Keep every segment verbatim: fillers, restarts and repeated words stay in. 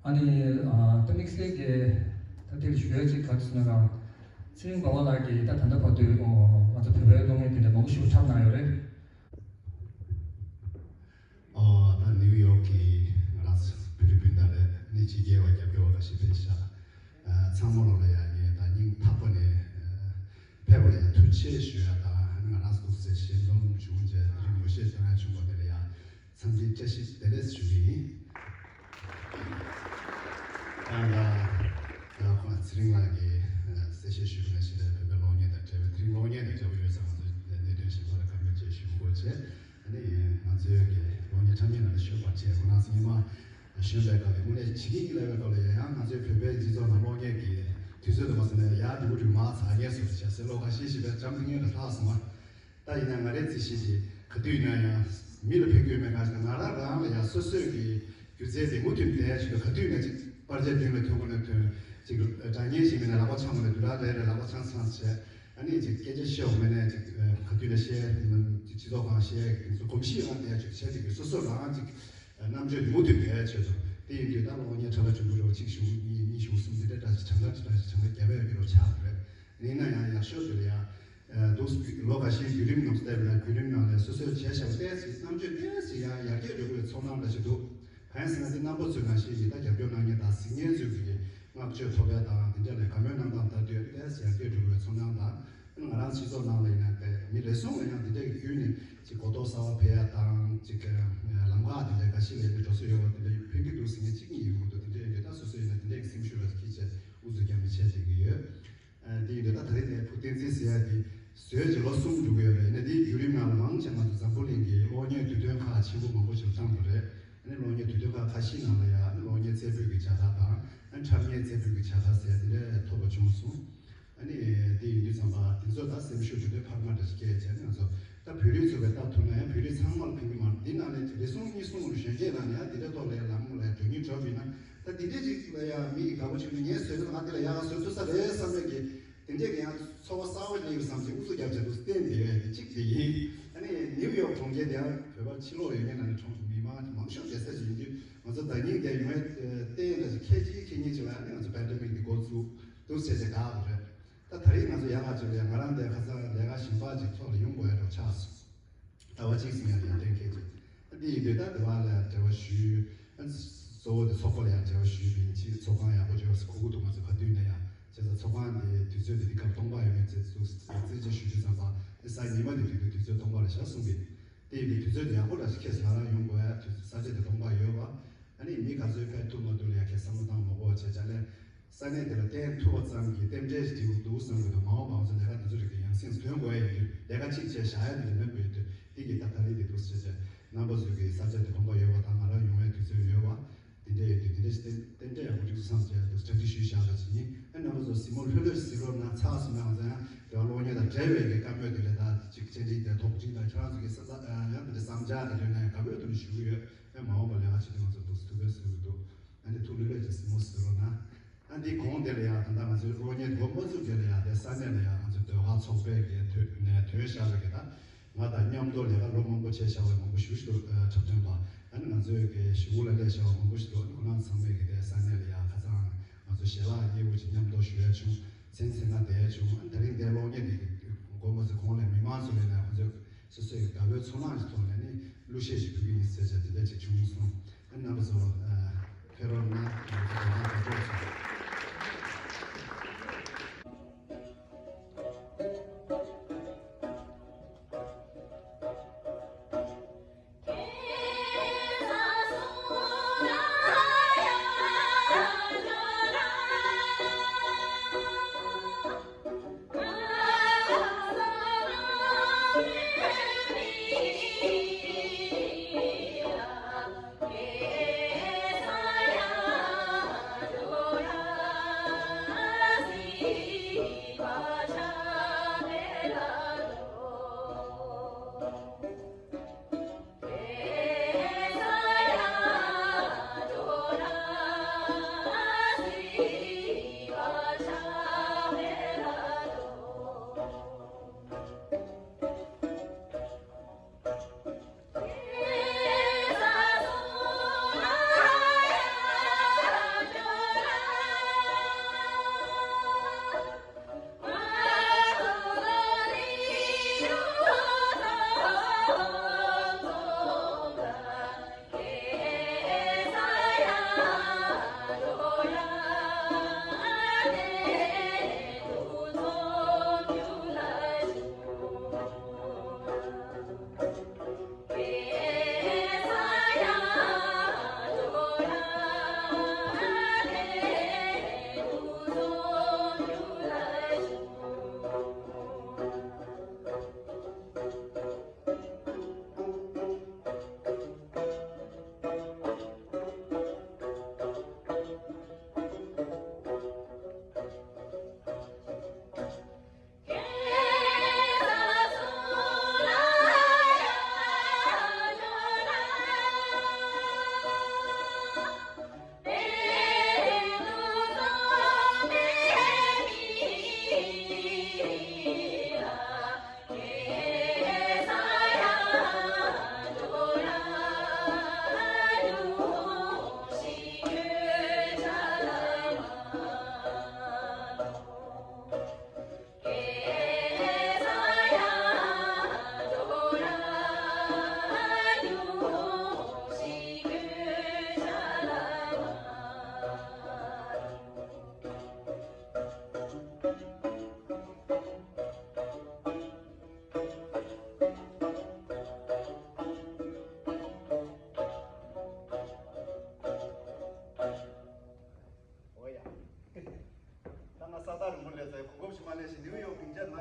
ཨ་ནི་ཨ་ད་དམིགས་བསལ་གྱི་ད་དེར་ཞུ་ཡ་ཅིག་ག་རེ་ཟེར་ན་རང་ཚེ་རིང་འབར་བ་ལགས་ཀྱིས་ད་ད་ལྟ་བར་དུ་ང་ཚོ་བོད་པའི་གློག་བརྙན་དེ་འདྲ་མང་པོ་ཞིག་འཁྲབ་གནང་ཡོད་རེད། ཨོ་ད་ནིའུ་ཡོག་གི་ང་རང་ཚོ་བོད་རིགས་སྤུན་ཟླ་རེད། ནི་ཕྱི་རྒྱལ་བ་རྒྱབ་སྐྱོར་བ་ཁ་ཤས་ཕེབས་ཤག་ཨ་ཚང་མ་ལོ་ལ་ཡ་ངས་ད་སྙིང་ཐག་པ་ནས་ཨ་ཕེབས་པ་ལ་ཡ་ཐུགས་རྗེ་ཆེ་ཞུ་ཡ་དང་། ང་རང་ཚོ་ཐུགས་སྲས་ཞལ་འཛོམས་བྱུང་རྗེས་དེ་རིང་ངོ་ཤེས་བསྟོད་ཡ་བྱུང་བ་དེ་ལ་ཡ་འཚམས་འདྲི་བཀྲ་ཤིས་བདེ་ལེགས་ཞུ་གི་ཡིན། ཨ་ལ། ད་ཁོང་ཚེ་རིང་ལགས་ཀྱིས་གསལ་བཤད་ཞུས་པ་ནང་བཞིན་རེད། བོད་པའི་གློག་བརྙན་དང་འབྲེལ་བའི་དེ་རིང་གློག་བརྙན་དང་འབྲེལ་བ་ཡོད་ཙང་ང་ཚོ་གནད་དོན་ཞིབ་ཕྲ་ལ་བཀའ་མོལ་བཅས་ཞུ་དགོས་བྱས། ཨ་ནི་ང་ཚོའི་གི་གློག་བརྙན་འཁྲབ་མཁན་ལ་ཤོད་པར་བྱས། ཁོང་རྣམ་ཚོ་ཉི་མ་གཞོན་པའི་སྐབས་ལ་དངོས་གནས་བྱེད་ཀྱི་ཡིན་ལབ་པའི་སྐབས་ལ་ཡང་ཡང་ང་ཚོའི་བོད་པའི་སྤྱི་ཚོགས་ནང་གློག་བརྙན་གྱི་དུས་ཚོད་དུ་མ་སོང་ནས་ཡར་འགྲོ་གི་འགྲོ་མ་ཚར་ངེས་སུ་བྱས་ཟེར་ལོ་ཁ་ཤས་ཤིག་པའི་འགྲམ་དུ་ངེས་ལ་ལྷག་སོང་བ། ད་ཡིན་ན་ང་རའི་རྩིས་གཞི་ཅིག་ག་དུས་ཡིན་ན་ཡང་མི་ལ་ཕན་གྱི་ཡོད་མེད་གང་ཞིག་དང་། ང་རང་རང་ལ་ཡང་སོ་སོས་ཀྱི་སྒྱུ་རྩལ་དེ་མུ་མཐུད་བསྡད་ཆེད་དུ་ག་དུས་ཡིན་ན་ཅིག་པར་ཆས་མདུན་ལ་ཐོན་དགོས་ན་ཐོན། ཅིག་སྒྲ་སྙན་ཞིག་མིན་ན་ལག་པ་འཆང་དགོས་ན་དུས་རབས་རེ་རེ་ལག་པ་འཆང་འཆང་བྱས། ཨ་ནི་ཅིག་སྐད་ཆ་བཤད་དགོས་མིན་ན་ཅིག་ག་དུས་ན་བཤད། སྤྱི་ཚོགས་ཁང་བཤད་དེ་ཚོ་གོམས་གཤིས་རང་བསྡད་ཆོག་བྱས་ཏེ་གི་སོ་སོ་རང་ཅིག་རྣམ་དཔྱོད་དེ་མུ་མཐུད་བསྡད་ཆེད་དུ། དེ་ཡིན་དུས་ད་གློག་བརྙན་འཁྲབ་པ་ཆུང་ཆུང་རེ་བ་གཅིག་བཞི་གཉིས་གཉིས་བཞི་གསུམ་དེ་འདྲ་འདྲ་ཞིག་གྲངས་ཀ་དེ་འདྲ་ཞིག་གྲངས་ཀ་བརྒྱབ་པ་ཡོད་ཀྱི་རོ་ཆགས་རེད། ཡིན་ན་ཡང་ཡག་ཤོས་དེ་ལ་ཡང་། ཨ་འདུག་ལོ་འགའ་ཤས་བརྒྱུད་རིམ་ནང་བལྟས་པ་ན་བརྒྱུད་རིམ་ནང་ལ་སོ་སོས་བྱས་བཞག་པ་ཏོག་ཙམ་རྣམ་དཔྱོད་ཏོག་ཙམ་ཡང་ཡར་རྒྱས་འགྲོ་གི་ཡོད་ཚོར་སྣང་འདྲ་ཞིག་འདུག་གང་ཡིན་ཟེར་ན་དེ་རྣམ་པ་ཚོའི་ནང་བཞིན་གྱི་ད་རྒྱབ་སྐྱོར་གནང་མཁན་དང་གཟིགས་མཁན་ཚོས་ཀྱི་བསྔགས་བརྗོད་ཐོབ་ཡ་དང་དེ་འདྲ་ལ་དགའ་མོས་གནང་སྟངས་ལྟ་དུས་ཏོག་ཙམ་ཡར་རྒྱས་འགྲོ་གི་ཡོད་ཚོར་སྣང་དང་། ང་རང་སྤྱི་ཚོགས་ནང་ལ་ཡིན་ན་དེ་མི་རེ་ཟུང་ལ་ཡང་དེ་འདྲ་གི་བརྒྱུད་ནས་ཅིག་གོ་རྟོགས་གསར་བ་འཕེལ་ཡ་དང་། ཅིག་ལམ་ཁ་དེ་འདྲ་འགའ་ཤས་ལ་ཡིན་ན་འགྲོ་སྲོལ་ཡོད་པ་དེ་འདྲ་ཕན་གྱི་འདུག་ཟེར་མཁན་གཅིག་གཉིས་ཡོང་གི་འདུག་དེ་འདྲ་ཡིན་དུས་ད་སོ་སོ་ཡིན་ན་དེ་འདྲ་གི་སེམས་ཤུགས་ལ་སྐྱེད་བྱས་ཨུ་ཚུགས་རྒྱག་མི་བྱས་བྱེད་ཀྱི་ཡོད། ཨ་དེ་ཡིན་དུས་ད་ད་རེས་ནས་བུ་བསྟན་འཛིན་ཟེར་ཡ་དེ་བཟོས་ཀྱི་ལོ་གསུམ་འགྲོ་གི་ཡོད་རེད། ཡིན་ན་དེའི་བརྒྱུད་རིམ་ནང་ལ་མང་ཆེ་ང་ཚོ་འཛམ་བུ་གླིང་གི་གློག་བརྙན་དུས་སྟོན་ཁག་ཆེན་པོ་མང་པོ་ཞིག་ལ་བཏང་བ་རེད། ཨ་ནི་གློག་བརྙན་དུས་སྟོན་ཁག་ཁ་ཤས་ནང་ལ་ཡང་ཨ་ནི་གློག་བརྙན་རྩེ་ཕུད་ཀྱི་བྱ་དག་དང་། ཨ་ནི་འཁྲབ་བརྙན་རྩེ་ཕུད་ཀྱི་བྱ་དག་ཟེར་ཡ་དེ་འདྲ་ཐོབ་པ་བྱུང་སོང་། ཨ་ནི་དེ་ཡིན་དུས་ཙམ་པ་དེ་ཚོ་ད་སེམས་ཤུགས་དེ་འདྲའི་འཕར་མ་འདྲ་ཞིག་སྐྱེས་བྱས་ནས་ང་ཚོ་ད་བོད་རིགས་ཚོ་བས་ལྟ་ཐུབ་ན་ཡང་བོད་རིགས་ཚང་མར་ཕན་གྱི་མ་རེད། འདི་ནང་ནས་རེ་ཟུང་གཉིས་གསུམ་གཞོན་སྐྱེས་ནང་ནས་ཡང་འདི་འདྲའི་ཐོག་ལ་ཡང་ལམ་ལ་ཡང་འགྲོ་སྙིང་བྲོ་བ་ཡིན་ན། ད་འདི་འདྲའི་ཅིག་ལ་ཡང་མི་ཡིས་དགའ་པོ་བྱུང་ན་ངས་བཟོས་ན་ང་འདི་ལ་ཡག་ག་བཟོ་ཐུབ་ས་རེད་བསམ་པའི་གི་དེ་འདྲས་ཀྱི་ཡང་ཚོར་བ་གསར་པ་སླེབས་ཡོད་བསམ་ཞིང་ཨུ་ཚུགས་རྒྱབ་བྱས་འདུག་བསྟན་བསྡད་ཡོད་དེ་གཅིག་དེ་ཡིན། ཨ་ནི་ནིའུ་ཡོག་གྲོང་ཁྱེར་དེ་ཡང་བོད་པ་ཕྱི་ལོགས་ཡོད་མཁན་ནང་ནས་གྲོང་མི་མང་མང་ཤོས་བསྡད་ས་ཞིག་ཡིན་དུས་ང་ཚོ་ཟླ་ཉིན་དེ་ཡོང་བའི་ལྟས་ཡིན་ད་ཅིག་ཁལ་གཅིག་ཁལ་གཉིས་ཅིག་ལ་ཨ་ནི་ང་ཚོ་པེན་ཌེ་མིག་འདི་འགོ་བཙུགས་འདུག་བྱས་བྱས་དགའ་བ་རེད། ད་ད་རེས་ང་ཚོ་ཡག་ག་ཅིག་ལ་ཡང་ང་རང་དེ་ཁ་སང་ལས་ཀ་གཞན་པ་ཅིག་ཐོག་ལ་ཡོང་དགོས་ཡ་འགྲོ་ཆགས་སོང་། ཟླ་བ་གཅིག་ཙམ་ཡང་ཡོང་གཏན་འཁེལ་ཅིག་ཨ་འདི་ཡིན་དུས་ད་དེ་བ་ལ་འབྲེལ་བ་ཞུས། ཨ་གཙོ་བོ་དེ་ཚོགས་པ་ལ་ཡང་འབྲེལ་བ་ཞུས་པ་ཡིན་ཅིག་ཚོགས་ཁང་ཡག་པོ་བྱོས་ཟེར་གོ་གི་འདུག་ང་ཚོ་ག་དུས་ནས་ཡང་བྱས་ཙང་ཚོགས་ཁང་དེ་དུས་ཚོད་དེ་འདི་སྐབས་སྟོང་པ་ཡོད་མེད་ཚེ་ཚུགས་རྩད་གཅོད་ཞུ་རྒྱུ་ཙམ་པ་ཨ་གཟའ་ཉི་མ་དེ་དུས་དུས་ཚོད་སྟོང་པ་རེད་ཤག་གསུངས་པས། དེ་ཡིན་དུས་དུས་ཚོད་དེ་ཡག་པོ་འདྲ་ཞིག་ཁྱེད་ང་རང་ཡོང་དགོས་ཡ་དུས་ས་ཆ་དེ་སྟོང་པ་ཡོད་པ། ཨ་ནི་མི་ག་ཚོད་ཕེབས་ཐུབ་མ་ཐུབ་ལ་ཡང་ཁྱེད་བསམ་བློ་བཏང་མ་དགོས་པ་བྱས་ཙང་ལས། ས་གནས་དེ་ལ་བརྟེན་ཐུབ་པ་ཙམ་གྱིས་རྟེན་འབྲེལ་ཞིག་འགྲིག་འདུག་བསམ་གྱི་འདུག་མ་འོངས་པ་ང་ཚོ་ལས་ཀ་འདི་ཚོ་རིགས་དེ་ཡང་སེམས་སུ་ཐོན་དགོས་ཡ་ཡིན་དུས་ལས་ཀ་གཅིག་བྱས་བཞག་ཡ་འདི་ལས་མེད་དགོས་ཡ་དུས་འདི་གི་ད་ད་རེས་འདི་འདུག་ཟེར་བྱས་རྣམ་པ་ཚོ་གི་ས་ཆ་དེ་ཕོངས་པ་ཡོད་པ་དང་ང་རང་ཡོང་ཡ་དུས་ཚོད་ཡོད་པ་འདི་འདྲ་ཡོད་དུས་འདི་འདྲ་ཞིག་རྟེན་འབྲེལ་ཡག་པོ་འགྲིག་འདུག་བསམ་བྱས་འདུག་གྲ་སྒྲིག་ཞུས་བཞག་པ་ཅིག་ཡིན། ཨ་རྣམ་པ་ཚོ་གཟིགས་མོ་ལྷོད་ལྷོད་ཞིག་གཟིགས་རོགས་གནང་། ཚར་སོང་ན་ང་ཚོ་ཡང་དེ་བ་གློག་བརྙན་དང་འབྲེལ་བའི་གི་བཀའ་མོལ་དེ་ལས་ད་ཅིག་བཅར་འདྲི་དེ་ཐོག་ཅིག་དང་ཁྱེད་རང་ཚོ་གི་ས་ས་ཡང་དེ་འདྲ་བསམ་འཆར་དེ་འདྲ་ན་ཡང་དགའ་པོའི་ཐོག་ནས་ཞུ་གི་ཡོད། ཨེ་མ་འོངས་པ་ལས་ཀ་བྱེད་དུས་ང་ཚོ་འདུག་ཐུགས་ཕན་གསོས་ཀྱི་འདུག་ཨ་ནི་ཐུགས་ལྷོད་ལྷོད་ཀྱིས་གཟིགས་མོ་གཟིགས་རོགས་གནང་། ཨ་འདི་གོང་དེ་ལ་ཡང་ད་ལྟ་ང་ཚོའི་གློག་བརྙན་འགོ་མ་བཙུགས་དེ་ལ་ཡང་དེ་ས་གནས་ལ་ཡང་ང་ཚོའི་ཟློས་གར་ཚོགས་པའི་གི་ཐོན་ནས་ཐོན་བཞག་པའི་གི་ད་ང་དང་མཉམ་དུ་ལས་ཀ་ལོ་མང་པོ་བྱས་བཞག་པའི་མང་པོ་ཞེ་པོ་ཞིག་འདུག་འཁྲབ་སྟོན་པ། ཨ་ནི་ང་ཚོའི་གི་གཞིས་ཁོངས་ལ་སླེབས་བཞག་པ་མང་པོ་ཞིག་འདུག་ཨ་ནི་ཁོ་རང་ཚང་མས་གི་དེ་ས་གནས་ལ་ཡང་ཁ་སང་ང་ཚོ་ཞལ་ལག་མཉེས་པོ་ཅིག་མཉམ་དུ་ཞུ་ཡ་བྱུང་། མཚན་ཚེ་ང་བསྡད་ཡ་བྱུང་། ཨ་ནི་ད་རིང་དེ་གློག་བརྙན་དེ་གི་འགོ་མ་ཚུགས་གོང་ལ་མི་མང་ཚོ་ལ་ཡང་ང་ཚོས་སོ་སོའི་དགའ་བོའི་ཚོར་སྣང་ཞིག་ཐོག་ནས་ནི་གླུ་གཞས་ཤིག་ཕུལ་གྱི་ཡིན་ཟེར་བྱས་དེ་འདྲ་ཅིག་བྱུང་སོང་། ཨ་རྣམ་པ་ཚོ་ཕེབས་རོགས་གནང་། ང་ཚོ་དགའ་ཐག་དགའ་སྤྲོ་ཚོ།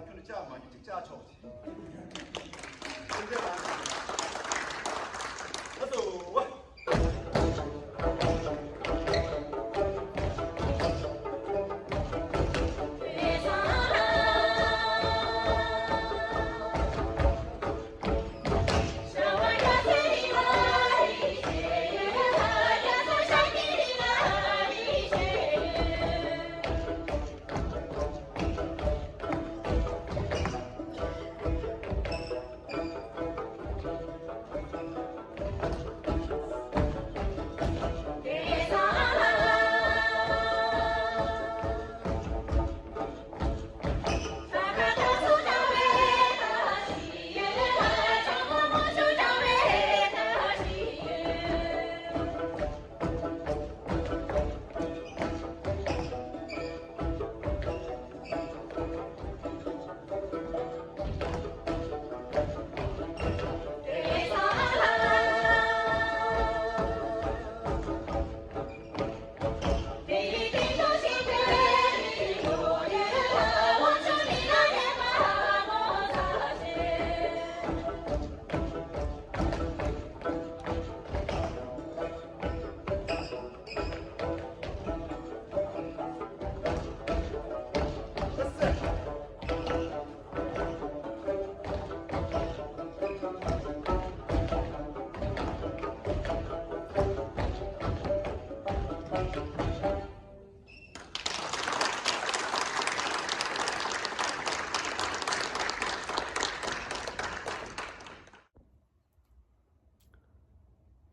ཁྱོད་ལ་ལྕགས་མ་རྒྱུ་ཅིག་ལྕགས་ཆོག་ཅིག་ཨ་ཙོ།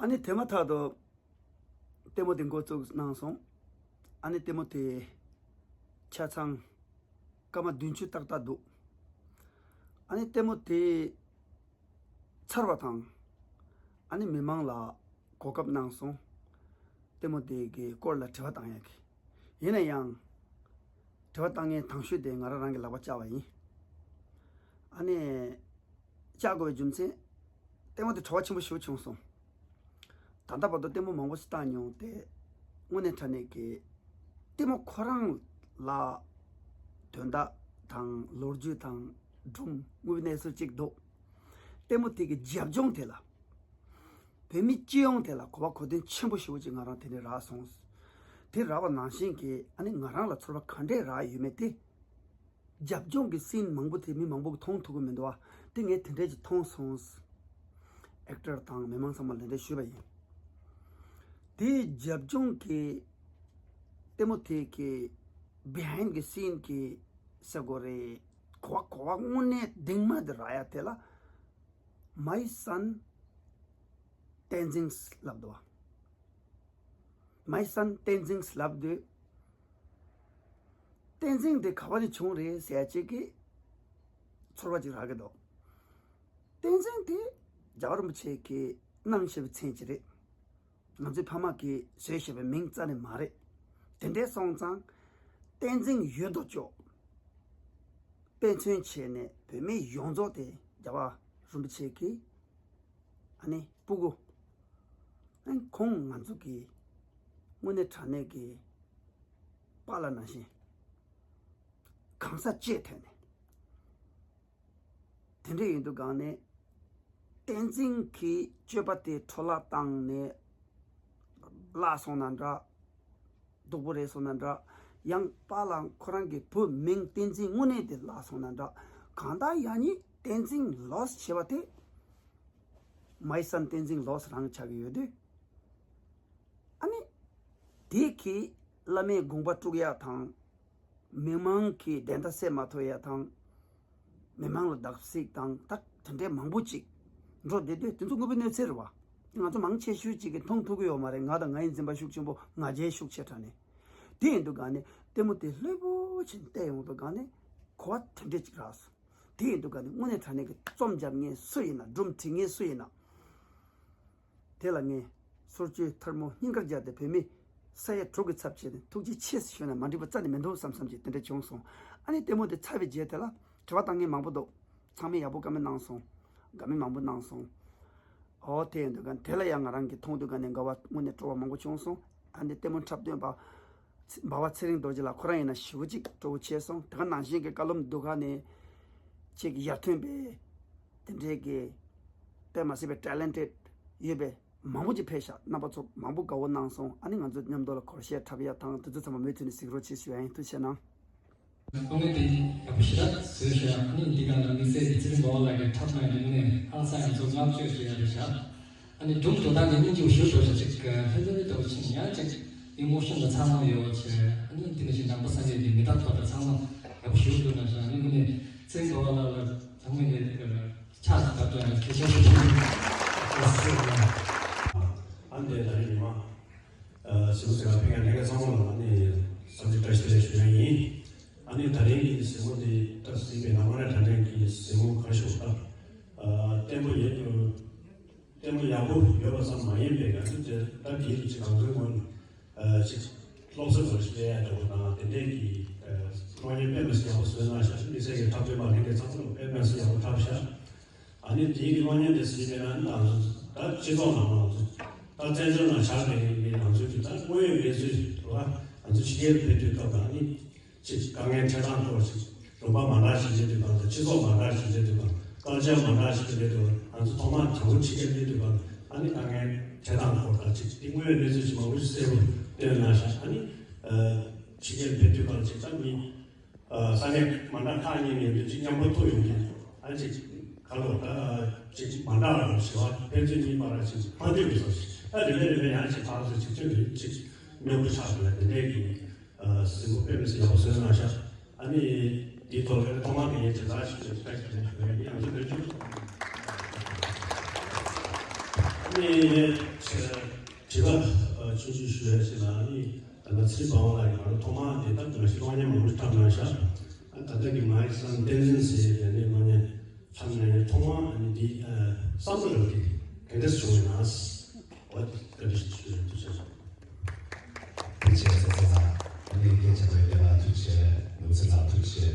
ཨ་ནི་དེ་མ་ཐག་ཏུ་ལྟད་མོ་དེ་འགོ་བཙུགས་གནང་སོང་། ཨ་ནི་ལྟད་མོ་དེ་ཆ་ཚང་སྐར་མ་བདུན་ཅུ་ཏག་ཏག་འདུག་ཨ་ནི་ལྟད་མོ་དེ་ཚར་བ་དང་། ཨ་ནི་མི་མང་ལ་གོ་སྐབས་གནང་སོང་། ལྟད་མོ་དེ་གི་སྐོར་ལ་དྲི་བ་བཏང་ཡག་གི། ཡིན་ན་ཡང་། དྲི་བ་བཏང་མཁན་དང་ཤོས་དེ་ང་རང་རང་གི་ལག་པ་བཅག་པ་ཡིན། ཨ་ནི། བཅག་དགོས་པའི་རྒྱུ་མཚན། ལྟད་མོ་དེ་བྲོ་བ་ཆེན་པོ་ཞིག་བྱུང་སོང་། ད་ལྟ་བར་དུ་ལྟད་མོ་མང་པོ་ཞིག་བལྟས་མྱོང་སྟེ། དངོས་གནས་དྲང་གནས་ཀྱི། ལྟད་མོ་ཁོ་རང་ལ། དོན་དག་དང་ལོ་རྒྱུས་དང་སྒྲུང་དངོས་གནས་སུ་གཅིག་འདུག་ལྟད་མོ་དེ་གི་རྒྱབ་ལྗོངས་དེ་ལ། བོད་མི་སྤྱི་ཡོངས་དེ་ལ་གོ་བ་གོ་དོན་ཆེན་པོ་ཞེ་པོ་ཅིག་ང་རང་དེ་ནས་རག་སོང་། དེ་རག་པ་ནང་བཞིན་གྱི་ཨ་ནི་ང་རང་ལ་ཚོར་བ་ག་འདྲས་རག་ཡོད་མེད་དེ། རྒྱབ་ལྗོངས་ཀྱི་སིན་མང་པོ་དེ་མི་མང་པོ་གིས་མཐོང་ཐུབ་ཀྱི་མི་འདུག་བ། དེ་ངས་དེ་འདྲས་ཅིག་མཐོང་སོང་། ཨེག་ཊར་དང་མི་མང་ཚང་མ་ལ་དེ་འདྲས་ཞུས་པ་ཡིན། དེའི་རྒྱབ་ལྗོངས་ཀྱི་ལྟད་མོ་དེ་གི་བི་ཧའིན་གི་སིན་གྱི་ཟེར་དགོས་རེད། གོ་བ་གོ་བ་དངོས་གནས་གདིང་མ་དེ་རག་ཡ་དེ་ལ། མའི་སན་བསྟན་འཛིན་ལབ་འདུག་བ། མའི་སན་བསྟན་འཛིན་ལབ་དུས། བསྟན་འཛིན་དེ་ག་བ་ནས་བྱུང་རེད་ཟེར་ཡ་ཅིག་གི་ཚོར་བ་ཅིག་རག་གི་འདུག་བསྟན་འཛིན་དེ་རྒྱལ་བ་རིན་པོ་ཆེ་གིས་གནང་བཞག་པའི་མཚན་ཅིག་རེད། ང་ཚོའི་ཕ་མ་གིས་བཟོས་བཞག་པའི་མིང་རྩ་ནས་མ་རེད། དེ་འདྲས་སོང་ཙང་། བསྟན་འཛིན་ཡོད་དོ་ཅོག་དཔེ་མཚོན་བྱས་ནས་བོད་མི་ཡོངས་རྫོགས་དེ་རྒྱལ་བ་རིན་པོ་ཆེ་གི། ཨ་ནི་སྤུ་གུ། ཨ་ནི་ཁོང་ང་ཚོ་གི། དངོས་གནས་དྲང་གནས་ཀྱི། པཱ་ལགས་ནང་བཞིན། གང་ཟག་གཅེས་ཐོན་ནས། དེ་འདྲ་ཡིན་དུས་སྒང་ནས། བསྟན་འཛིན་གྱི་སྤྱོད་པ་དེ་འཕྲོ་བརླག་བཏང་ནས། བརླག་སོང་ན་འདྲ། སྡུག་པོ་རེད་སོང་ན་འདྲ། ཡང་པཱ་ལགས་ཁོ་རང་གི་བུ་མིང་བསྟན་འཛིན་དངོས་གནས་དེ་བརླག་སོང་ན་འདྲ། གང་ལྟར་ཡང་ནི་བསྟན་འཛིན་ལོས་བྱས་པ་དེ། མའི་སན་བསྟན་འཛིན་ལོས་རང་ཆགས་ཀྱི་ཡོད་དུས། ཨ་ནི། དེ་གིས་བླ་མའི་དགོངས་པ་དཀྲུག་ཡ་དང་། མི་མང་གི་བདེན་མཐའ་གསལ་མ་ཐུབ་ཡ་དང་། མི་མང་ལ་བརྡབ་གསིག་དང་ད་དེ་འདྲའི་མང་པོ་ཅིག་འགྲོ་བསྡད་དུས་དེ་ཚོ་དངོས་པོའི་གནས་ཚུལ་རེད་བ། ང་ཚོ་མང་ཆེ་ཤོས་ཅིག་གིས་མཐོང་ཐུབ་ཀྱི་ཡོད་མ་རེད། ང་དང་ང་ཡི་འཛིན་པ་ཤུགས་ཆེན་པོ་ང་རྒྱལ་ཤུགས་ཆེ་དྲགས་ནས། དེ་ཡིན་དུས་སྒང་ནས་ལྟད་མོ་དེ་ལྷོད་པོ་ཅིག་བལྟས་ཡོང་དུས་སྒང་ནས་གོ་བ་དེ་འདྲས་ཅིག་རག་སོང་། དེ་ཡིན་དུས་སྒང་ནས་དངོས་གནས་དྲང་གནས་ཀྱི་རྩོམ་རྒྱབ་མཁན་སུ་ཡིན་ན། སྒྲུང་འབྲི་མཁན་སུ་ཡིན་ན། དེ་ལ་ངས་སོར་གཅོད་ཐལ་མོ་སྙིང་གར་སྦྱར་ཏེ་བོད་མི་ས་ཡ་དྲུག་གི་ཚབ་བྱས་ནས་ཐུགས་རྗེ་ཆེ་ཞུས་ན་མ་འགྲིག་པ་རྩ་ནས་མི་འདུག་བསམ་བསམ་གྱི་དེ་འདྲ་བྱུང་སོང་། ཨ་ནི་ལྟད་མོ་དེ་ཚར་བའི་རྗེས་དེ་ལ་དྲི་བ་བཏང་མཁན་མང་པོ་འདུག་ཚང་མས་ཡག་པོ་བཀའ་མོལ་གནང་སོང་། དགའ་མོས་མང་པོ་གནང་སོང་། ཨོ་དེ་ཡིན་དུས་ག་དེ་ལ་ཡང་ང་རང་གིས་མཐོང་དུས་ག་ནས་དགའ་བ་དངོས་གནས་སྤྲོ་བ་མང་པོ་བྱུང་སོང་། ཨ་ནི་ལྟད་མོ་འཁྲབ་སྟོན་པ། འབའ་བ་ཚེ་རིང་རྡོ་རྗེ་ལགས་ཁོ་རང་ཡིན་ན་ཞེ་པོ་ཅིག་སྤྲོ་བོ་ཆེ་སོང་། དེ་ག་ནང་བཞིན་གྱི་བཀའ་སློབ་འདུག་ག་ནས། ཅིག་ཡར་ཐོན་པའི་དེ་འདྲའི་གི་དཔེ་མ་སྲིད་པའི་talented ཡོད་པའི་མང་པོ་ཅིག་ཕེབས་ཤག་རྣམ་པ་ཚོ་མང་པོ་དགའ་བོ་གནང་སོང་། ཨ་ནི་ང་ཚོ་མཉམ་དུ་ལ་གོ་ལ་ཤས་འཁྲབ་ཡ་དང་དེ་ཚོ་ཚང་མ་མུ་མཐུད་ནས་གཟིགས་རོགས་བྱེད་ཞུ་ཡ་ཡིན། ཐུགས་རྗེ་ཆེ་གནང་། དངོས་གནས་དེ་ཡག་པོ་ཞེ་དྲག་བཟོས་ཤག་ཨ་ནི་འདི་ག་ལ་དམིགས་བསལ་གྱི་ཚེ་རིང་འབའ་བ་ལགས་ཀྱིས་འཁྲབ་གནང་ཡ་དེ་དངོས་གནས་ཧང་སང་ཡ་ཚོ་བསྔགས་བརྗོད་ཞུ་ཡ་རེད་ཤག་ཨ་ནི་སྒྲུང་དོན་དག་གི་སྙིང་རྗེ་ཞུ་འགྲོ་ཤག་ཅིག་ཧེ་ཙི་ནི་ཏོ་ཆིན་ཡང་ཅིག་ཨི་མོ་ཤན་ལ་ཚང་མ་ཡོད་ཆེ། ཨ་ནི་འདི་ནི་ཞིག་ནང་པ་སངས་རྒྱས་ཀྱི་མི་རྟག་པ་དང་ཚང་མ་ཡག་པོ་ཞུ་འདུག་ན་ཤག་ཨ་ནི་དངོས་གནས་ཚེ་རིང་འབའ་བ་ལགས་ལ་ཚང་མས་ནས་ཕྱག་ཏུ་བཏབ་ཀྱང་གལ་ཆེན་པོ་ཞིག་ཡིན། ཨ་ནི་དེ་ལ་ཡིན་མ། ཨ་སེམས་སེམས་ལ་ཕན་ཡང་ལས་ཀ་ཚང་མ་ལ་ཨ་ནི་བསམ་ཚུལ་བཀྲ་ཤིས་བདེ་ལེགས་ཞུ་ཡ་ཡིན། ཨ་ནི་ད་རིང་གི་གཟིགས་མོ་འདི་ད་གཟིགས་པའི་ནང་མ་ར་དྲ་འདྲེན་གྱི་གཟིགས་མོ་ག་ཞུ་ད་བརྟན་པོ་ཡིན། བརྟན་པོ་ཡག་པོ་ཡོད་པ་ཙམ་མ་ཡིན་པའི་ང་ཚོ་དེ་ད་དེའི་ཅིག་གང་ཚོའི་ངོས་ནས་ཅིག་སློབ་གསོ་བཟོ་ཞིག་སྤྲད་ཡ་འདྲ་པོ་དང་དེ་འདྲས་ཀྱི་གློག་བརྙན་དཔེ་མི་སྲིད་ཡག་པོ་བཟོས་གནང་ཤག་དམིགས་བསལ་གྱི་འཁྲབ་སྟོན་པ་ལྷན་རྒྱས་ཚང་མ་ལ་དཔེ་མི་སྲིད་ཡག་པོ་འཁྲབ་ཤག་ཨ་ནི་དེའི་གི་གློག་བརྙན་དེ་གཟིགས་པའི་ནང་ད་ང་ཚོ་ད་སྤྱི་ཚོགས་ནང་ང་ཚོ་ད་བཙན་བྱོལ་ནང་བཞག་པའི་ང་ཚོའི་གི་ད་དངོས་ཡོད་གནས་ཚུལ་རེད་བ། ང་ཚོ་ཕྱི་རྒྱལ་ཕེབས་དུས་སྐབས་ལ་ཨ་ནི་ཅིག་དཀའ་ངལ་འཕྲད་སྟངས་སྐོར་ཅིག་ལུང་པ་མ་འདྲ་ཞིག་སླེབས་དུས་སྒང་དང་སྤྱི་ཚོགས་མ་འདྲ་ཞིག་སླེབས་དུས་སྒང་། ཀལ་ཅར་མ་འདྲ་ཞིག་སླེབས་དུས་སྒང་། ང་ཚོ་ཐོག་མར་དྲང་པོ་ཕྱི་རྒྱལ་སླེབས་དུས་སྒང་ཨ་ནི་དཀའ་ངལ་འཕྲད་སྟངས་སྐོར་དང་ཅིག་དེ་དངོས་ཡོད་གནས་ཚུལ་ཅིག་མང་པོ་ཞིག་གསལ་པོ་སྟོན་གནང་ཤག་ཨ་ནི་ཕྱི་རྒྱལ་ཕེབས་དུས་སྒང་ཅིག་ད་མི་ས་གནས་མ་འདྲ་ཁག་གཉིས་ནས་ཡོད་དུས་ཅིག་མཉམ་པོ་ཐུག་ཡོང་གི་ཨ་ཅིག་ག་ལོ་ད་ཅིག་མ་འདྲ་བ་ཞེས་པ་ཕན་ཚུན་གཉིས་བར་ཅིག་མ་འདོད་པའི་བཟོ་ཞིག་ད་རེ་རེ་རེ་རེ་ཡང་ཅིག་ཕར་ཚུར་ཅིག་ཅིག་ཅིག་མཉམ་པོ་ཆགས་འདུག་ལ་དེ་འདྲའི་གི་གཟིགས་མོ་དཔེ་མི་སྲིད་ཡག་པོ་བཟོས་གནང་ཤག་ཨ་ནི་དེའི་ཐོག་ལ་ཐོག་མར་ངས་དྲི་བ་ཞིག་ཞུ་ཡ་ཞིག་ཡིན། ང་ཚོ་བོད་ཆུ་ཨ་ནི་དྲི་བ་ཆུང་ཆུང་ཞུ་ཡ་ཞིག་ལ་ཨ་ནི་ད་ལྟ་ཚེ་རིང་འབའ་བ་ལགས་ཀྱིས་ང་ཚོ་ཐོག་མར་དེ་ལྟར་དུ་ཞིག་གློག་བརྙན་མང་པོ་འཁྲབ་གནང་ཤག་ཨ་ད་ལྟ་གི་མའི་སན་བསྟན་འཛིན་ཟེར་བའི་གློག་བརྙན་འཁྲབ་ནས་ཐོག་མར་ཨ་ནི་འདི་བསམ་བློ་རག་གི་ག་འདྲ་བྱུང་ཡོད་ན། འོ་དེ་འདྲ་ཞིག་ཞུ་ཡ་ཞིག་ཡིན། ཐུགས་རྗེ་ཆེ་ཟེར་ན། ཨ་ནི་སྐད་ཆ་བོད་སྐད་ལ་ཐུགས་རྗེ་ཆེ། ནུབ་ཚེ་ལ་ཐུགས་རྗེ་ཆེ།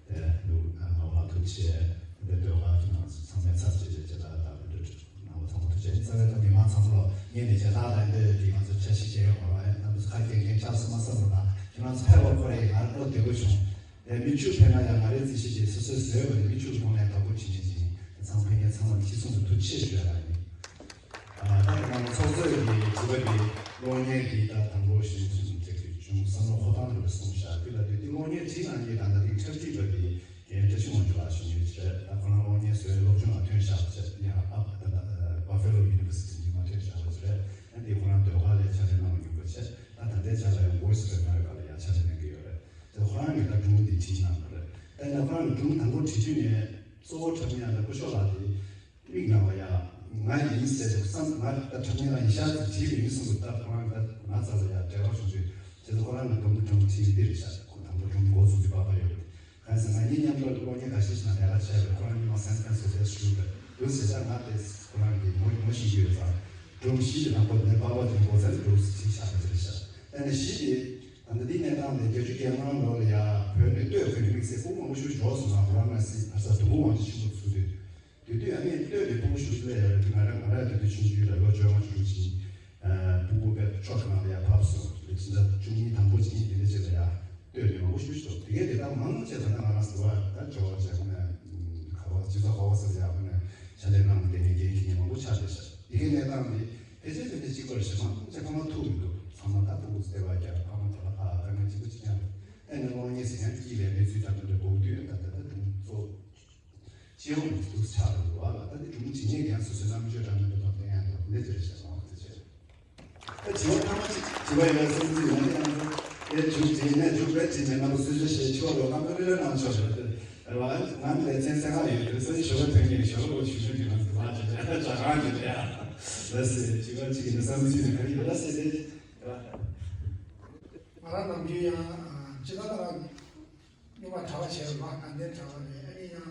ཨེ་ནུབ་ཨ་ནུབ་ལ་ཐུགས་རྗེ་ཆེ། འདི་ལྟོས་ང་ཚོ་ཚང་མས་ཚར་གཅིག་རེ་བྱེད་ལ་ད་འདི་འདྲ་ནང་པ་ཚང་མ་ཐུགས་རྗེ་ཆེ། རྩ་བའི་ད་མི་མང་ཚང་མ་ལོ་ངས་ནས་བྱེད་ལ་ད་འདི་འདི་ང་ཚོ་འཆར་གཞི་བྱེད་ཡོད་མ་རེད། རྣམ་པ་ཚོ་ཁ་སྐད་འགན་ཆགས་སོང་མ་བསམ་རུང་ད་ཁྱེད་རང་ཚོ་ཕེབས་པ་ཁོ་རེ་ང་བློ་བདེ་པོ་བྱུང་། ཨེ་མི་བཅུ་ཕེབས་ན་ཡང་ང་རེ་རྩིས་གཞི་བྱས་སོ་སོའི་བཟོས་པ་ནི་མི་བཅུ་གོང་ནས་བདག་པོ་བྱེད་བཞིན་ཅིང་ཚང་ཕན་ཁྱེད་ཚང་མ་ལ་ཅི་གསུང་དུ་ཐུགས་ཆེ་ཞུ་ཡ་ཡིན། ད་ང་ཚོགས་གཙོས་ཀྱི་དྲི་བ་འདི་གློག་བརྙན་འདི་ད་དང་པོ་གཞི་འཛིན་བྱེད་དུས་བྱུང་བསམ་བློ་འཁོར་སྟངས་འདྲ་པོ་གསུངས་ཤག་དེ་ལ་དུས་འདི་གློག་བརྙན་བྲིས་གནང་མཁན་ད་ལྟ་འདི་འཁྲབ་ཁྲིད་པ་འདི་རྒན་བཀྲ་ཤིས་དབང་ཕྱུག་ལགས་ཞུ་མཁན་རེད། ད་ཁོ་རང་གློག་བརྙན་བཟོའི་སློབ་སྦྱོང་ལ་ཐོན་ཤག་ཅེས་ཡང་ཨ་ད་ལྟ་Buffalo University་འདི་མ་ཐོན་ཤག་ལ་ཟེར་རེད། ཨ་འདི་ཁོ་རང་ཟློས་གར་ལ་ཕྱག་ལས་གནང་བ་ཡིན་པ་བྱས་ད་ད་ལྟའི་ཆ་ལ་ཡང་Voice of America་ལ་ཡང་ཕྱག་ལས་གནང་གི་ཡོད་རེད། དེ་ཁོ་རང་གིས་ད་སྒྲུང་འདི་བྲིས་གནང་བ་རེད། ད་ཡིན་ན་ཁོ་རང་གིས་སྒྲུང་དང་པོ་བྲིས་དུས་ནས་གཙོ་བོ་འཁྲབ་མཁན་ཡང་ད་སྐུ་ཞབས་ལགས་དེ་དམིགས་ནང་ལ་ཡ་ང་ཡིན་ཟེར་ཏེ་བསམ་ང་ད་འཁྲབ་མཁན་ལ་ཡིན་ཤག་ཟེར་བྲིས་པ་ཡིན་གསུངས་འདུག་ད་ཁོ་རང་གིས་ད་ང་རྩ་ལ་ཡ་འབྲེལ་བ་བྱུང་དུས་དེ་ཚོ་ཁོ་རང་གིས་སྒྲུང་སྒྲུང་བྲིས་འདི་རེད་ཤག་ཁོ་དང་པོ་སྒྲུང་འགོ་འཛུགས་ཀྱི་པ་པ་ཡོད། གང་ཟེར་ང་གཉིས་མཉམ་དུ་གློག་བརྙན་འགའ་ཤས་ཤིག་ནང་ལས་ཀ་བྱས་པས་ཁོ་རང་གཉིས་མ་San Francisco་དེ་བཞུགས་པས་འདུག་ཟེར་ཤག་ང་དེ་ཁོ་རང་གིས་ངོ་ངོ་ཤེས་ཀྱི་ཡོད་ཙང་སྒྲུང་བཞི་གི་ནང་པ་ནས་པ་པ་དེ་འགོ་ཚན་འདུག་ཟེར་བྲིས་ཤག་པ་དེ་རེད་ཤག་ཨ་ནི་བཞི་དེ། ད་ལྟ་འདི་གནས་སྟངས་ནི་བརྒྱད་ཅུ་གྱ་ལྔ་ལོ་ལ་ཡ་བོད་ནས་སྟོད་ཁུལ་ནས་དམིགས་བསལ་སྐུ་ངོ་མང་པོ་ཞིག་འབྱོར་སོང་ང་། ཧྥ་རན་སི་ཨ་ས་དུ་ཁུ་དབང་ཆེ་ཆེན་པོ་ཚུགས་དུས། དེ་དུས་ཨ་ནི་སྟོད་ནས་སྤུ་གུ་ཞིག་སླེབས་ཡ་རེད། ང་རང་ང་རང་དེ་དུས་ཆུང་ཆུང་རེད། ལོ་བཅོ་ལྔ་བཅུ་དྲུག་ཅིག་ཡིན། སྤུ་གུ་དཔེ་ཕྱོགས་གང་ལ་ཡ་བབས་སོང་། དེ་ཕྱི་ཟླ་བཅུ་གཉིས་དང་པོ་ཅིག་ཡིན། དེ་འདྲ་ཅིག་ལ་ཡ་སྟོད་ནས་མང་པོ་ཞིག་འབྱོར་སོང་། དེ་གས་དེ་དག་མང་ཆེ་ད་ལྟ་ང་རང་ཟེར་བ་ད་འབྱོར་བ་བྱས་ཁོ་ནས་ག་བ་སྤྱི་ཚོགས་ག་བ་ཟེར་ཡ་ཁོ་ནས་ཕྱག་ལས་གནང་བསྡད་མཁན་རྒན་གྱི་མང་པོ་ཆགས་བསྡད་ཤག་དེ་གས་གནས་སྟངས་འདི། ཕལ་ཆེར་ཕལ་ཆེར་གཅིག་པར་ཞེ་མང་ཚེ་ཕ་མ་ཐུག་མི་འདུག་ཚང་མ་ད་སྤུ་གུ་ཚོ་བསྡད་པ་རྒྱ་ཕ་མ་དེ་ལ་ཕ་དཀའ་ངལ་གཅིག་པ་གཅིག་རྐྱང་རེད། ཨེ་ནི་གློག་བརྙན་ཟེར་ཡང་དཀྱིལ་ལས་གནས་ཚུལ་ད་དུང་འདྲ་འགོག་དུས་ད་ད་ད་དུང་གཙོ་ཆེ་བོ་མི་འདུག་ཆགས་འདུག་བ་ལ་ད་དེ་སྒྲུང་བྲིས་མཁན་ཡང་སོ་སོའི་རྣམ་དཔྱོད་འདྲ་མི་འདུག་དང་བསྟན་ཡང་འདུག་འདི་ཅི་རེད་ཞེས་མང་བ་དེ་བྱས། ད་དྲི་བ་ཐ་མ་གཅིག་དྲི་བ་ཡོད་བསམ་གྱི་ཡོད་ན་ཡང་ཨེ་མཇུག་དེ་ནས་མཇུག་རེད་དྲིས་ནས་ང་ལ་གསོལ་ཇ་བཞེས་ཆོག་ལོ་ང་ཀུ་རེ་རེ་གནང་ཆོག་རེད། རེད་བ། ང་ལས་ཚན་ཚན་ཁག་ཡོད་དེ་སོ་ཞོགས་པ་ཐོན་ངེས་ཞོགས་པ་ཞུ་ཞུ་གི་ང་ཚོ་ལ་ཅེ་ཅེ་ཅ་གང་གི་རེད་ཡ། ལ་སེ་ཅི་ག་ཅི་གི་ནི་བསམ་ཚུལ་ནི་ག་རེ་ཡོད་ལ་སེ་དེ། ང་རང་ནམ་རྒྱུན་ཡང་ཅི་ལ་ལ་རང་སྨྱུག་མ་གྲྭ་བ་བྱས་ར་དགའ་ལྡན་གྲྭ་བ་རེད། ཨ་ནི་ཡང་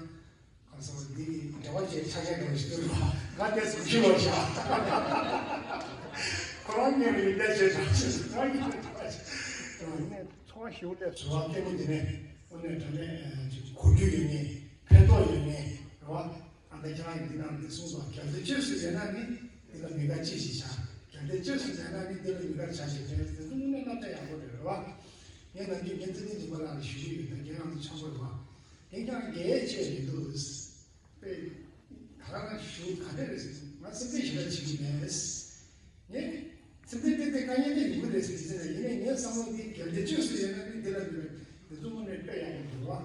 གང་ཟེར་བ་འདི་འབྲེལ་བ་བྱས་ཆ་རྐྱེན་འདྲ་བ་ཞིག་འདུག་ར་ང་དེ་སུ་ཞིག་ལོ་ཤ་ཁོ་རང་ངས་རིག་བདེ་བྱས་གྲྭ་བ་ཞིག་ཁོ་རང་ངས་རིག་བདེ་བྱས་ཚོར་བ་ཞིག་སླེབས་སོང་། བ་སྐད་མོ་འདི་ནས་དངོས་གནས་དྲང་གནས་གོ་རྒྱུ་ཡོད་ངེས་ཕན་ཐོགས་ཡོད་ངེས་རེད་བ། ཨ་ད་ཁྱེད་རང་གིས་འདི་ནང་འདི་གསུངས་སོང་། རྒྱལ་སྲས་བཅོས་སུ་ཡོད་ན་ནི་འདི་ལ་མི་དགའ་ཅི་ཞིག་བྱ། རྒྱལ་སྲས་བཅོས་སུ་ཡོད་ན་ནི་འདི་ལ་མི་དགའ་བྱ་ཞིག་རེད། དེ་ཚོ་དངོས་གནས་རྣམ་གཞག་ཡག་པོ་རེད་རེད་བ། ངས་ནམ་རྒྱུན་ངས་ཚེ་རིང་འཇིགས་མེད་ལགས་ལ་ཞུ་གི་ཡོད། ད་ཁྱེད་རང་ཚོ་ཆང་ཕོར་རེད་བ། ངས་ཀྱང་རྒྱལ་ཆེ་རེད་འདུག་དཔེ་ད་ག་ཞུ་ག་འདྲ་རེད་ཟེར། ང་སེམས་ཁྲལ་ཞེ་དྲག་བྱེད་ཀྱི་མེད། ངས་སེམས་ཁྲལ་དེ་དེ་དཀའ་ངལ་དེ་ཡོང་གི་རེད་ཟེར་གྱི་ཟེར་ན། ཡིན་ནའི་ངའི་བསམ་བློ་འདི་རྒྱལ་སྡེ་བཅོས་སུ་ཡོད་ན་ནི་འདི་ལ་འདི་རེད། འདི་ཚོ་དངོས་གནས་དཔེ་ཡག་པོ་འདུག་བ།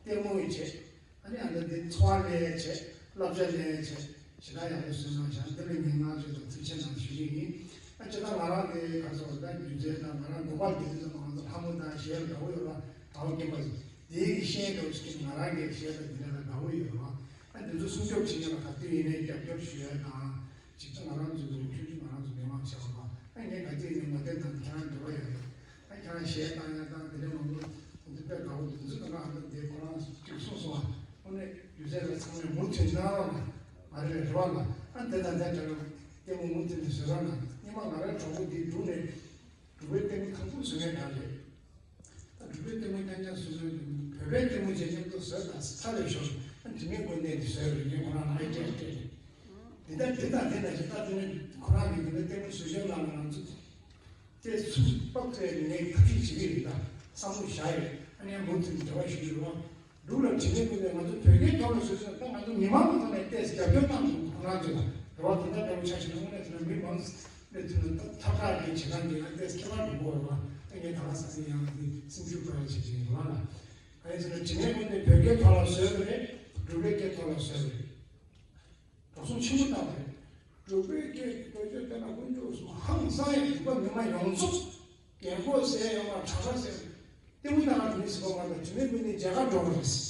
ལྟད་མོ་ཡི་བྱེད། ཨ་ནི་ཨ་ད་འདི་འཚོ་བ་ལས་བྱེད། བསླབ་བྱ་ལས་བྱེད། ཞེ་དྲག་ཡག་པོ་བཟོས་གནང་བཞག་འདི་ལ་ངས་བསྔགས་བརྗོད་དང་ཐུགས་རྗེ་ཆེ་གནང་ཞུ་གི་ཡིན། ཨ་ཅེ་ད་ང་རང་དེ་ག་ཚོད་ད་སྒྱུ་རྩལ་དང་ང་རང་དགོན་པ་དེ་ཚོ་ང་ཚོ་ལྷ་མོ་དང་གཞས་དགའ་བོ་ཡོད་ལ་དགའ་བོ་སྐྱེས་པ་དེ་ཡི་ཤེས་དགའ་བོ་སྐྱེས། ང་རང་གི་གཞས་དང་དེ་འདྲ་ལ་དགའ་བོ་ཡོད་ལ། ཨ་དེ་ཚོ་སྲུང་སྐྱོབ་བྱེད་མཁན་ལ་ག་དུས་ཡིན་ནའི་རྒྱབ་སྐྱོར་ཞུ་ཡ་དང་། ཅིག་ད་ང་རང་ཚོའི་ཆུང་ཆུང་ང་རང་ཚོ་མི་མང་ཆེ་བ་ལ་ཨ་ངས་ག་དུས་ཡིན་ནའི་ངོ་དེབ་དང་ཁྱེད་རང་འབྲེལ་བ་ཡོད་རེད། ཨ་ཁྱེད་རང་གཞས་བཏང་ཡ་དང་དེ་འདྲ་མང་པོ་འདི་དཔེ་དགའ་བོ་འདུག་འདི་ཚོ་ད་ང་ཨ་ད་དེ་ཁོ་རང་ཅིག་གསུངས་སོང་བ། དངོས་གནས་སྒྱུ་རྩལ་ལ་ཚང་མས་མུ་མཐུད་གནང་རོགས་གནང་། ང་རེ་རེ་བ་ལ་ཨ་འདི་དང་འདི་འདྲ་ལྟད་མོ་མུ་མཐུད་ནས་བཟོས་རོགས་གནང་། སྔོན་མ་ང་རའི་གྲོགས་པོ་འདི་འབྲུག་ནས་འབྲུག་པའི་ལྟད་མོ་ཐང་ཐུང་བཟོ་མཁན་འདྲ་རེད། ད་འབྲུག་པའི་ལྟད་མོ་རྐྱང་རྐྱང་བཟོས་བཟོས་བོད་པའི་ལྟད་མོ་བྱས་མཉམ་དུ་བཟོས་དང་ཚར་རེ་ཤོར། ཨ་དེ་ནས་དངོས་གནས་འདི་བཟོས་རེད། ངས་ཁོ་རང་ལ་ཨེ་སྤྲད་སྤྲད་རེད། འདི་ལྟར་འདི་དང་འདི་ལ་ཞིག་ད་དེ་ནས་ཁོ་རང་གིས་འདི་ནས་ལྟད་མོ་བཟོ་བྱོས་ལ་ང་རང་ཚོ་དེ་ཚུར་དཔག་ཚད་ནས་ཐབས་ཤེས་བྱེད་ཀྱི་རེད། ད་བསམ་བློ་བཞག་ཡོད། ཨ་ནི་ཡང་མུ་མཐུད་འབྲེལ་བ་ཞུ་རྒྱུ་རེད་བ། འབྲུག་ལ་དྲི་མེད་ཀུན་ལས་ང་ཚོ་བོད་སྐད་ཐོག་ལ་བཟོས་ཟིན་ད་ང་ཚོ་མི་མང་གི་ཐོག་ནས་ཏོག་ཙམ་རྒྱབ་སྐྱོར་བཏང་འདུག་ཁོ་རང་ཚོས་ལ་རེ་བ་དེ་འདྲ་འདྲ་པོ་ཆགས་ཤིང་། དངོས་གནས་དེ་ལ་མི་མང་ནས་དེ་ལ་ཐབས་ཐབས་ཀྱི་བྱེད་སྟངས་དེ་ཡང་ཏོག་ཙམ་ཁྱད་པར་འགྲོ་གི་རེད་བ། ད་ངས་ད་ག་ས་ཟིན་ཡང་དེ་སེམས་ཤུགས་སྤར་བྱེད་ཀྱི་ཡིན་རེད་བ་ལ། ག་ཡིན་ཟེར་ན་དྲི་མེད་ཀུན་ལས་བོད་སྐད་ཐོག་ལ་བཟོས་པ་རེད། འབྲུག་པའི་སྐད་ཐོག་ལ་བཟོས་པ་རེད། འགྲོ་སོང་ཆེན་པོ་བཏང་བ་རེད། འབྲུག་པའི་སྐད་ཀྱི་བེད་སྤྱོད་བསྟན་ན་དཀོན་མཆོག་གསུམ་ཧང་སང་ཡང་འབྲུག་པ་མི་མང་ཡོངས་རྫོགས་རྒན་གོག་ཟེར་ཡོང་བ་གྲྭ་པ་ཟེར་ལྟད་མོ་ལྟ་ག་འགྲོ་ནི་ཟེར་བ་མ་གཏོགས་དྲི་མེད་ཀུན་ལས་མཇལ་ཁ་འགྲོ་བ་རེད།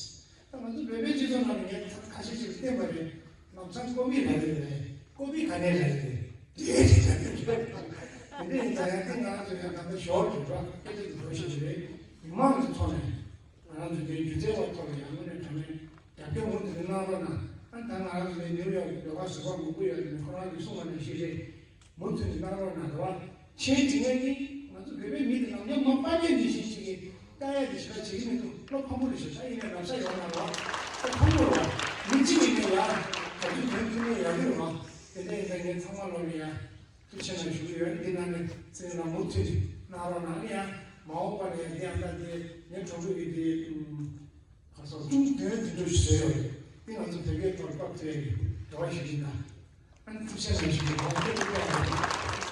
ད་ང་ཚོ་བོད་པའི་སྤྱི་ཚོགས་ནང་ལ་ངས་ཁ་ཤས་ཅིག་བསྟན་པ་རེད། ལམ་སང་ཀོ་པི་ར་ལེ་རེད། ཀོ་པི་ག་ནས་ར་ལེ་རེད། དེ་རེད་ད་དེ་རེད། དེ་འདྲ་ཡིན་ཙང་ཡང་དེ་ང་ཚོ་ཡང་ད་ལྟ་ཞོར་དུ་འགྲོ་སྐད་ཆ་དེ་འགྲོ་བཞིན་རེད། མི་མང་གི་ཐོག་ནས། ང་རང་ཚོ་འདིའི་སྒྱུ་རྩལ་བ་ཐོག་ལ་ཡང་དངོས་གནས་དྲང་གནས་རྒྱབ་སྐྱོར་མུ་མཐུད་ནས་གནང་རོགས་གནང་། ཨ་ད་ང་རང་ཚོ་ནས་ནིའུ་ཡོག་གི་ཟློས་གར་བཟོ་པ་མང་པོ་ཡོད་རེད། ཁོ་རང་ཚོས་གསུངས་པ་ནང་བཞིན་རེད། མུ་མཐུད་ནས་གནང་རོགས་གནང་། རེད་བ། མཆན་འབྲི་མཁན་གྱིས་ང་ཚོ་བོད་པའི་མི་དེ་ནམ་རྒྱུན་མ་པར་རྒྱག་ནི་བཞིན་ཞིག་གིས་ལྟ་ཡ་དེ་ཞེ་དྲག་བྱེད་ཀྱི་མི་འདུག་བློ་ཕམ་པོ་རེད་ཤག་ད་ཡིན་ནའི་རབ་ཤ་ཡོང་ན་རོགས། ད་ཕམ་པོ་རེད་བ། མི་གཅིག་ཡིན་ནའི་ཡ། ག་ཚོད་དོན་ཐུབ་ནའི་ཡག་གི་རེད་བ། དེ་འདྲ་ཡིན་ཙང་ངས་ཚང་མ་ལོག་ནས་ཡ། ཐུགས་རྗེ་ཆེ་གནང་ཞུ་གི་ཡོད། འདི་ནང་ནས་ཚེ་རིང་ལགས་མུ་མཐུད་གནང་རོགས་གནང་། ཡང་མ་འོངས་པ་ལ་ཡང་འདི་ཡང་ད་དེ་ངའི་གྲོགས་པོ་ཡིན་དེ་ག་སོགས་ཅུང་དོན་དེ་འདྲ་ཞིག་བཟོས་ཡོད་རེད། འདི་ང་ཚོ་བོད་སྐད་ཐོག་སྐབས་དེ་རེད། འགྲོ་བ་ཞིག་ཡིན་ན་ཨ་ནི་ཐུགས་རྗེ་ཆེ་གནང་ཞུ་གི་ཡོད།